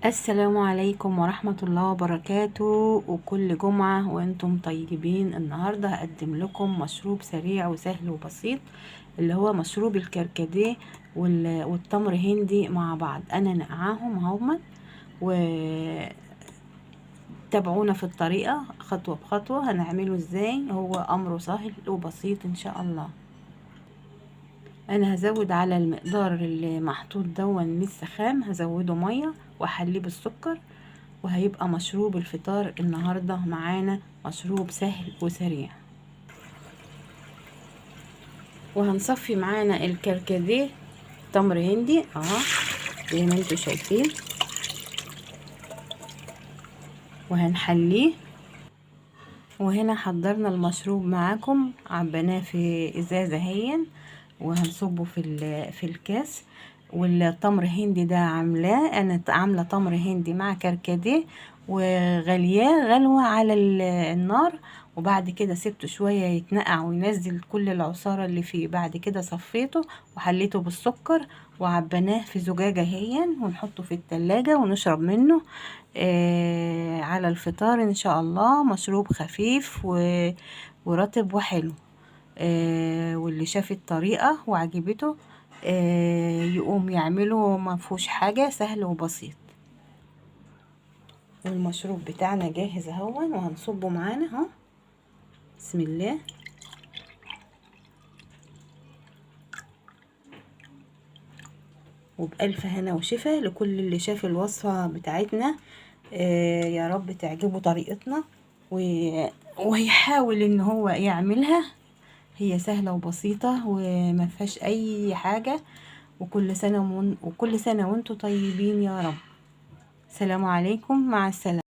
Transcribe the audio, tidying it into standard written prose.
السلام عليكم ورحمة الله وبركاته، وكل جمعة وانتم طيبين. النهاردة هقدم لكم مشروب سريع وسهل وبسيط اللي هو مشروب الكركديه والتمر هندي مع بعض. انا نقعاهم هما وتابعونا في الطريقة خطوة بخطوة هنعمله ازاي. هو امره سهل وبسيط ان شاء الله. انا هزود على المقدار اللي محطوط دون لسه خام، هزوده مية واحليه بالسكر، وهيبقى مشروب الفطار النهارده معانا مشروب سهل وسريع. وهنصفي معانا الكركديه تمر هندي زي ما انتوا شايفين، وهنحليه. وهنا حضرنا المشروب معاكم، عبيناه في ازازة هين وهنصبه في الكاس. والتمر هندي ده عاملاه انا، عامله تمر هندي مع كركديه وغلياه غلوه على النار، وبعد كده سبته شوية يتنقع وينزل كل العصاره اللي فيه. بعد كده صفيته وحليته بالسكر وعبيناه في زجاجة هين، ونحطه في التلاجة ونشرب منه على الفطار ان شاء الله. مشروب خفيف ورطب وحلو. واللي شاف الطريقة وعجبته يقوم يعمله، ما فيهوش حاجة، سهل وبسيط. والمشروب بتاعنا جاهز اهون، وهنصبه معانا اهو. بسم الله. وبألف هنا وشفا لكل اللي شاف الوصفة بتاعتنا. يا رب تعجبه طريقتنا ويحاول ان هو يعملها. هي سهلة وبسيطة وما فيهاش اي حاجة. وكل سنة وانتم طيبين يا رب. سلام عليكم، مع السلامة.